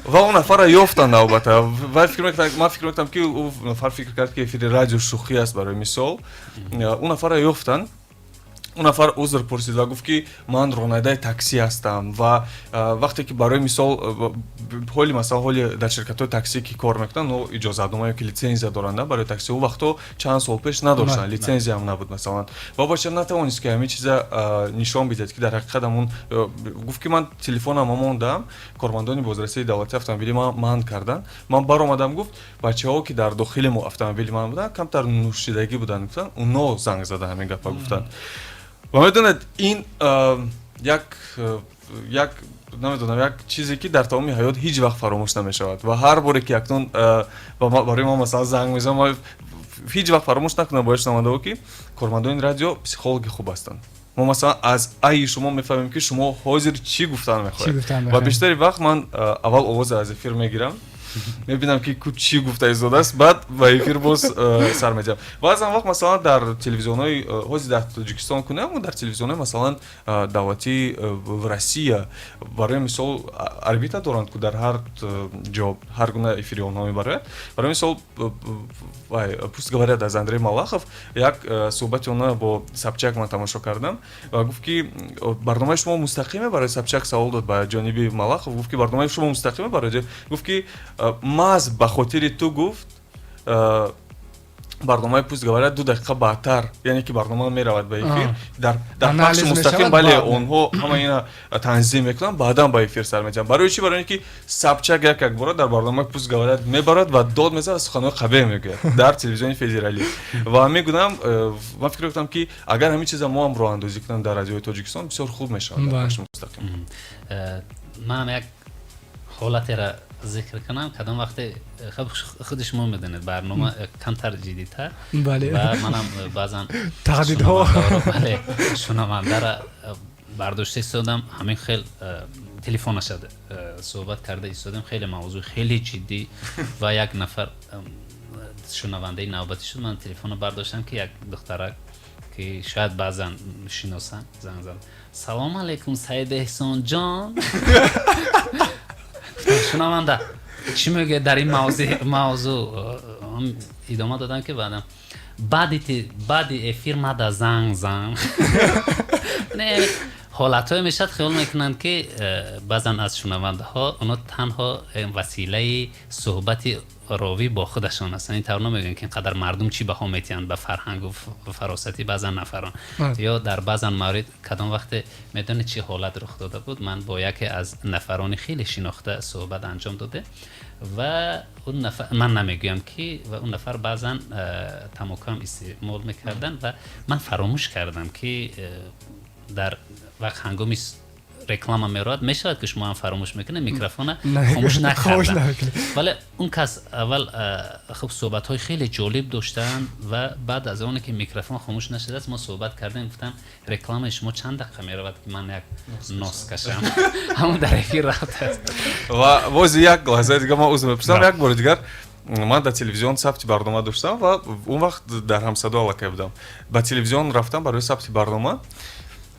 Ва он нафарро ёфтанд, албатта. Ва фикр мекунам, ман фикр мекунам, ки ӯ нафар фикр кард, ки эфири радио шӯхӣ аст. Барои мисол, ӯ нафарро ёфтанд, он нафар узр пурсид ва гуфт, ки ман ронандаи таксӣ ҳастам. Ва вақте ки барои мисол ҳоли, масалан, ҳоли дар ширкатҳои таксӣ ки кор мекунанд, но иҷозатнома ё ки литсензия доранд барои таксӣ. Ӯ вақтҳо, чанд сол пеш, надоштанд, литсензияам набуд, масалан. Ва бача натавонист, ки ҳамин чиза нишон бидиҳад, ки дар ҳақиқат ҳамун гуфт, ки ман телефонам мондам, кормандони бозрасии давлатии автомобили ман манъ карданд, ман баромадам. Гуфт, бачаҳо, ки дар дохили автомобили ман буданд, камтар нӯшидагӣ буданд, гуфтанд, уно занг зада ҳамин гапа гуфтанд. Ва медонед, ин як намедонам, як чизе, ки дар тамоми ҳаёт ҳеҷ вақт фаромӯш намешавад. Ва ҳар боре ки акнун барои ман, масалан, занг мезанам, ҳеҷ вақт фаромӯш накунам бояд шунавандаҳо, ки кормандони радио психологи хуб ҳастанд. Мо, масалан, аз айи шумо мефаҳмем, ки шумо ҳозир чӣ гуфтан мехоҳед. Ва бештари вақт ман аввал овоза аз эфир мегирам, мебинам, ки ку чӣ гуфта истодааст, баъд ба эфир боз сар медиҳам. Баъзан вақт, масалан, дар телевизионҳои ҳозир дар Тоҷикистон кунам, дар телевизионҳои, масалан, давлатии Россия, барои мисол, орбита доранд, ку дар ҳар ҷо ҳар гуна эфири онҳо мебарояд. Барои мисол, «Пусть говорят» аз Андрей Малахов як суҳбати онҳо бо Собчак ман тамошо кардам ва гуфт, ки барномаи шумо мустақиме барои Собчак савол дод ба ҷониби Малахов, гуфт, ки барномаи шумо мустақиме барои, гуфт, ки маҳз ба хотири ту, гуфт, барномаи «Пусть говорят» 2 дақиқа баъдтар, яъне ки барнома меравад ба эфир дар пахши мустақим. Бале, онҳо ҳама ина танзим мекунанд, баъдан ба эфир сар медиҳанд. Барои чӣ? Барои ин ки Собчак як як бора дар барномаи «Пусть говорят» мебарад ва дод мезанад, суханҳои қабеҳ мегӯяд дар телевизиони федералӣ. Ва мегӯям, ман фикр мекунам, ки агар ҳамин чиза мо ҳам роҳандозӣ кунем дар радиои Тоҷикистон, бисёр хуб мешавад дар пахши мустақим. Манам як ҳолатеро зикр кунам. Кадом вақте, худи шумо медонед, барнома камтар ҷиддитар ва манам баъзан таҳдидҳо. Бале, шунавандара бардошта истодам, ҳамин хел телефонаша суҳбат карда истодам, хеле мавзӯи хеле ҷиддӣ. Ва як нафар шунавандаи навбатӣ шуд, ман телефонро бардоштам, ки як духтарак, ки шояд баъзан шиносанд, занг зад: «Салому алейкум, Саид Эҳсонҷон». Шунаванда чӣ мегӯяд дар ин мавзӯъ? Идома додам, ки баъдам баъди эфир мада занг зан. Не, ҳолатҳое мешавад, хиёл мекунанд, ки баъзан аз шунавандаҳо оно танҳо василаи суҳбати ровӣ бо худашон ҳастанд. Ин тавр намегӯянд, ки ин қадар мардум чӣ баҳо метиҳанд ба фарҳангу фаросати баъзан нафарон. Ё дар баъзан маврид, кадом вақте, медонед, чӣ ҳолат рух дода буд? Ман бо яке аз нафарони хеле шинохта суҳбат анҷом додем ва он нафар, ман намегӯям ки, ва он нафар баъзан тамокуам истеъмол мекарданд ва ман фаромӯш кардам, ки дар вақт ҳангоми реклама меравад, мешавад, ки шумо ҳам фаромӯш мекунед, микрофона хомӯш накардам. Вале он кас аввал хуб суҳбатҳои хеле ҷолиб доштанд ва баъд аз оне ки микрофон хомӯш нашудааст, мо суҳбат кардем, гуфтам: «Рекламаи шумо чанд дақиқа меравад, ки ман як нос кашам?» Ҳамон дар эфир рафтааст. Ва бози як лаҳзаи дигар ман узр мепурсам. Як бори дигар ман дар телевизион сабти барнома доштам ва он вақт дар Ҳамсадо аллакай будам, ба телевизион рафтам барои сабти барнома.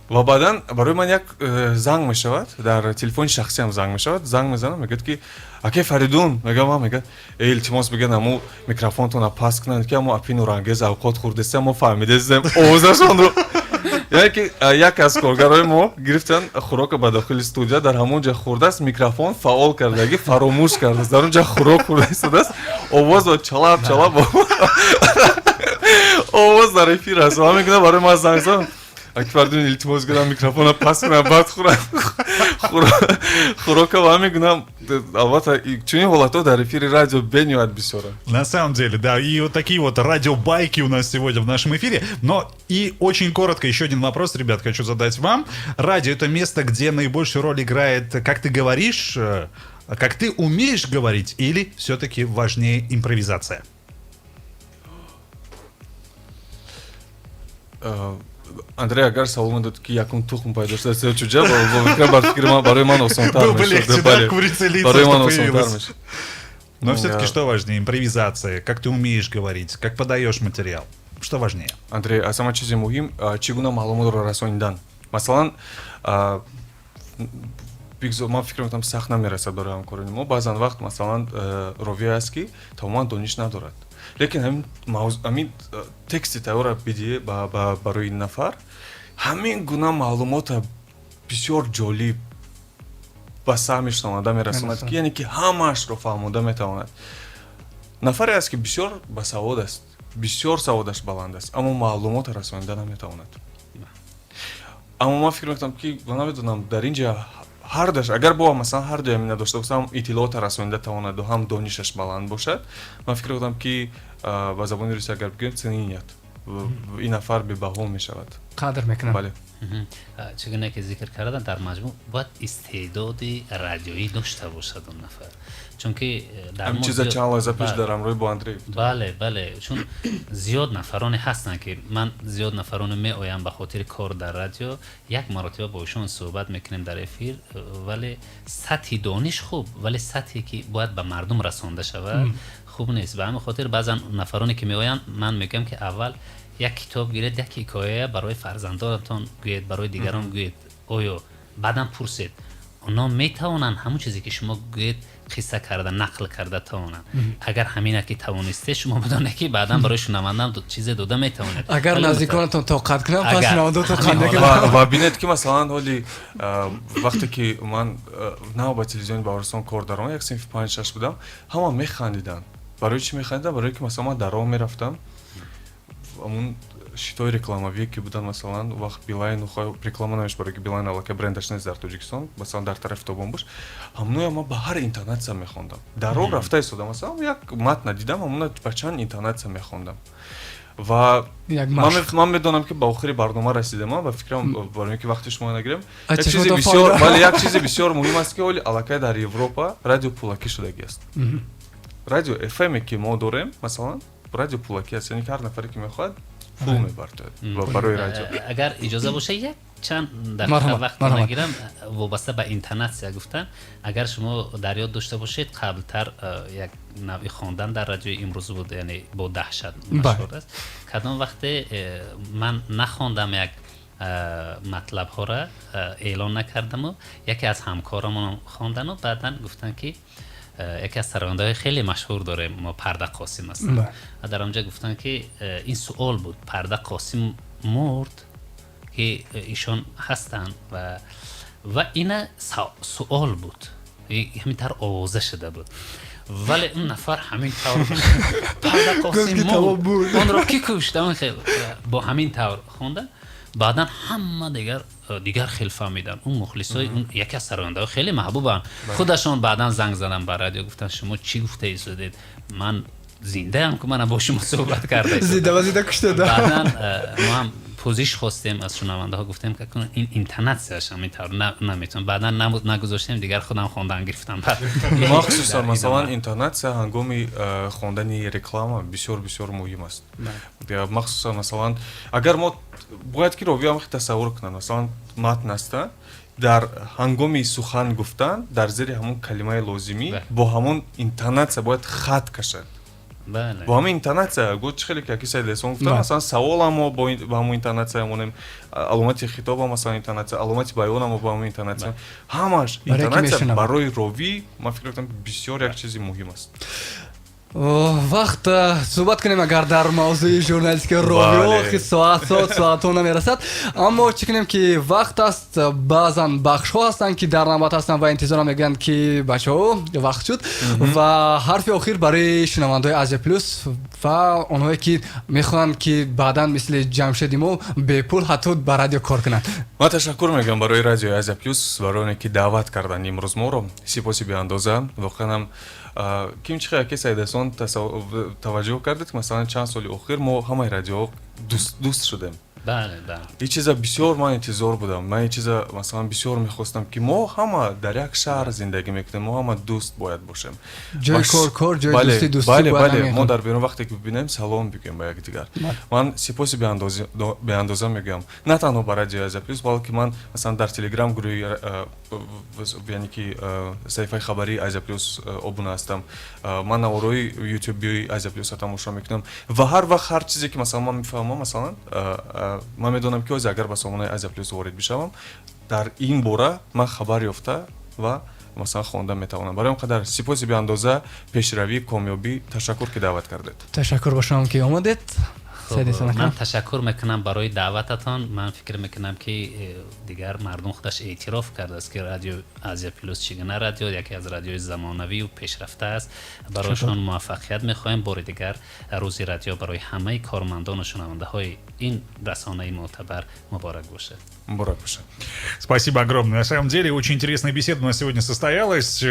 Ва баъдан барои ман як занг мешавад, дар телефони шахсиам занг мешавад. Занг мезанам, мегӯяд ки акай Фаридун, мегӯям, ман, мегӯяд, э, илтимос, мегӯяд, аму микрофонтона паст кунанд, ки амо апи Нурангез авқот хӯрдесем, мо фаҳмидесем овозашонро. Яъне ки як аз коргарои мо гирифтан хӯрока ба дохили студия, дар ҳамон ҷа хӯрдааст, микрофон фаъол кардагӣ фаромӯш кардааст, дар он ҷа хӯрок хӯрда истодааст, овозро чалаб чалаб овоз дар эфир аст. Ва мегӯям, барои ман занг зад, аки Фаридун, илтимос кунам, микрофона паст кунам, баъд хӯрам хӯрока. Ва мегӯям, албатта, чунин ҳолатҳо дар эфири радио бениҳоят бисёранд. На самом деле, да, и вот такие вот радиобайки у нас сегодня в нашем эфире. Но и очень коротко еще один вопрос, ребят, хочу задать вам. Радио — это место, где наибольшую роль играет, как ты говоришь, как ты умеешь говорить, или все-таки важнее импровизация? Андрей, агар савол медод, ки якум тухм пайдо шуда ё чӯҷа, бар фикри ман, барои ман осонтар. Было бы легче, да, курица или яйцо, что появилось. Но все-таки что важнее? Импровизация, как ты умеешь говорить, как подаешь материал? Что важнее? Андрей, аз ҳама чизи муҳим чӣ гуна маълумотро расонидан. Масалан, бигзор, ман фикр мекунам, сахт намерасад барои ҳамкорони мо. Баъзан вақт, масалан, ровие аст, ки тамоман дониш надорад, лекин ҳамин тексти тайёрра бидиҳе барои ин нафар, ҳамин гуна маълумота бисёр ҷолиб ба саҳми шунаванда мерасонад, ки яъне ки ҳамаашро фаҳмонда метавонад. Нафаре аст, ки бисёр басавод аст, бисёр саводаш баланд аст, аммо маълумота расонида наметавонад. Аммо ман фикр мекунам, ки намедонам, дар ин ҷа ҳардаш, агар бо масалан ҳар дуи ҳамина дошта бошад, ҳам иттилоота расонида тавонаду, ҳам донишаш баланд бошад, ман фикр мекунам, ки ба забони русӣ агар бигӯем, цены нет, ин нафар бебаҳо мешавад. Қадр мекунам. Бале. Чӣ гуна ки зикр кардам, дар маҷмӯъ бояд истеъдоди радиоӣ дошта бошад он нафар, чунки дар ҳамин чиза чанд лаҳза пеш дар ҳамроҳи бо Андрей. Бале, чун зиёд нафароне ҳастанд, ки ман зиёд нафароне меоям ба хотири кор дар радио, як маротиба бо ишон суҳбат мекунем дар эфир, вале сатҳи дониш хуб, вале сатҳе ки бояд ба мардум расонда шавад, хуб нест. Ба ҳамин хотир баъзан нафароне ки меоянд, ман мегӯям, ки аввал як китоб гиред, як ҳикоя барои фарзандонатон гӯед, барои дигарон гӯед, оё баъдан пурсед, онҳо метавонанд ҳамон чизе ки шумо гӯед, қисса карда, нақл карда тавонанд. Агар ҳамина ки тавонисте, шумо бидонед, ки баъдан барои шунавандам чизе дода метавонед. Агар наздиконатон тоқат кунанд, пас шунавандатон қанд. Ва бинед, ки масалан ҳоли вақте ки ман нав ба телевизиони Баҳористон кор даромад, як синфи панҷ шаш будам, ҳама механдиданд. Барои чӣ механдиданд? Барои ки масалан ман дар роҳ мерафтам, ҳамун щитои рекламавие ки буданд, масалан, вақт Билайн реклама намеш, барои ки Билайн аллакай брендаш нест дар Тоҷикистон, масалан, дар тарафи тобон бош, ҳамноя ман ба ҳар интонатсия мехондам. Дар роҳ рафта истодам, масалан, як матна дидам, ҳамона ба чанд интонатсия мехондам. Ва ман медонам, ки ба охири барнома расидем, ба фикрам, барои ин ки вақти шумо нагирем, як чизи бисёр, бале, як чизи бисёр муҳим аст, ки ҳоли аллакай дар Европа радио пулакӣ шудагӣ аст. Радио ФМ ки мо дорем, масалан, радио пулакӣ аст, яъне ки ҳар нафаре ки мехоҳад, пул мебардорад барои радио. Агар иҷоза боша, як чанд дақиқа вақт нагирам, вобаста ба интонатсия гуфтан, агар шумо дар ёд дошта бошед, қаблтар як навъи хондан дар радиои имрӯз буд, яъне бо даҳшат машҳур аст. Кадом вақте ман нахондам, як матлабҳоро эълон накардаму яке аз ҳамкорамон хондану баъдан гуфтанд, ки яке аз сарояндаҳои хеле машҳур дорем мо, Парда Қосим ҳастанд, дар онҷа гуфтанд, ки ин суол буд: Парда Қосим мурд, ки ишон ҳастанд? Ва ина суол буд, ҳамин тавр овоза шуда буд, вале он нафар ҳамин тавр: «Парда Қосим мурд, онро ки кушт?» Бо ҳамин тавр хонда, баъдан ҳама дигар хел фаҳмиданд. Он мухлисои он яке аз сарояндаҳо хеле маҳбубанд, худашон баъдан занг задан ба радио, гуфтанд: «Шумо чӣ гуфта истодед? Ман зиндаам ку, манам бо шумо суҳбат карда.» Зинда ва зинда кушта. Баъдан мо ҳам пӯзиш хостем аз шунавандаҳо, гуфтем, ки ин интонатсияш ҳамин тавр, наметавон. Баъдан нагузоштем, дигар худам хондан гирифтам. Махсусан, масалан, интонатсия ҳангоми хондани реклама бисёр бисёр муҳим аст. Махсусан, масалан, агар мо бояд ки ровиам тасаввур кунанд, масалан, матн аста, дар ҳангоми сухан гуфтан дар зери ҳамон калимаи лозимӣ бо ҳамон интонатсия бояд хат кашад. Бо ҳамин интонатсия гӯ, чӣ хеле ки аки Саид Эҳсон гуфтам, масалан, саволам мо бо ҳамон интонатсия монем, аломати хитоба, масалан, интонатсия, аломати баёна мо бо ҳамон интонатсия, ҳамаш интонатсия барои ровӣ, ман фикр мекунам, бисёр як чизи муҳим аст. Вақт суҳбат кунем агар дар мавзӯи журналистикаи ровиҳо, ки соат соат соатҳо намерасад, аммо чӣ кунем, ки вақт аст. Баъзан бахшҳо ҳастанд, ки дар навбат ҳастанд ва интизорам, мегӯянд, ки бачаҳо, вақт шуд. Ва ҳарфи охир барои шунавандаҳои Азия Плюс ва онҳое, ки мехоҳанд, ки баъдан мисли Ҷамшеди мо бепул ҳатто ба радио кор кунанд. Ман ташаккур мегӯям барои радиои Азия Плюс, барои оне ки даъват карданд имрӯз моро. Сипоси беандоза. Воқеан ҳам, ким чӣ яке Саид Эҳсон таваҷҷӯҳ кардед, ки масалан, чанд соли охир мо ҳамаи радиоҳо дӯст шудем. Бале, бале. Ин чиза бисёр ман интизор будам. Ман ин чиза, масалан, бисёр мехостам, ки мо ҳама дар як шаҳр зиндагӣ мекунем, мо ҳама дӯст бояд бошем. Ҷои кор кор, ҷои дӯстӣ дӯстӣ. Бале, мо дар берун вақте ки бибинем, салом бигӯем ба якдигар. Ман сипоси беандоза мегӯям на танҳо ба радиои Азия Плюс, балки ман, масалан, дар Телеграм гурӯҳи, яъне ки саҳифаи хабарии Азия Плюс обуна ҳастам. Ман наворҳои Ютубии Азия Плюсро тамошо мекунам ва ҳар вақт ҳар чизе ки, масалан, ман мефаҳмам, масалан, ман медонам, ки ҳозир агар ба сомонаи Азия Плюс ворид бишавам, дар ин бора ман хабар ёфта ва, масалан, хонда метавонам. Барои он қадар сипоси беандоза, пешравӣ, комёбӣ. Ташаккур, ки даъват кардед. Ташаккур ба шумо, ки омадед. Ман ташаккур мекунам барои даъвататон. Ман фикр мекунам, ки дигар мардум худаш эътироф кардааст, ки радио Азия Плюс чӣ гуна радио, яке аз радиои замонавию пешрафта аст. Барояшон муваффақият мехоҳем. Бори дигар рӯзи радио барои ҳамаи кормандону шунавандаҳои ин расонаи мӯътабар муборак бошад. Муборак бошад. Спасибо огромное. На самом деле, очень интересная беседа у нас сегодня состоялась.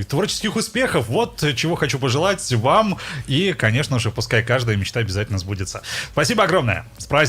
Творческих успехов. Вот чего хочу пожелать вам. И, конечно же, пускай каждая мечта обязательно сбудется. Спасибо огромное. С праздником.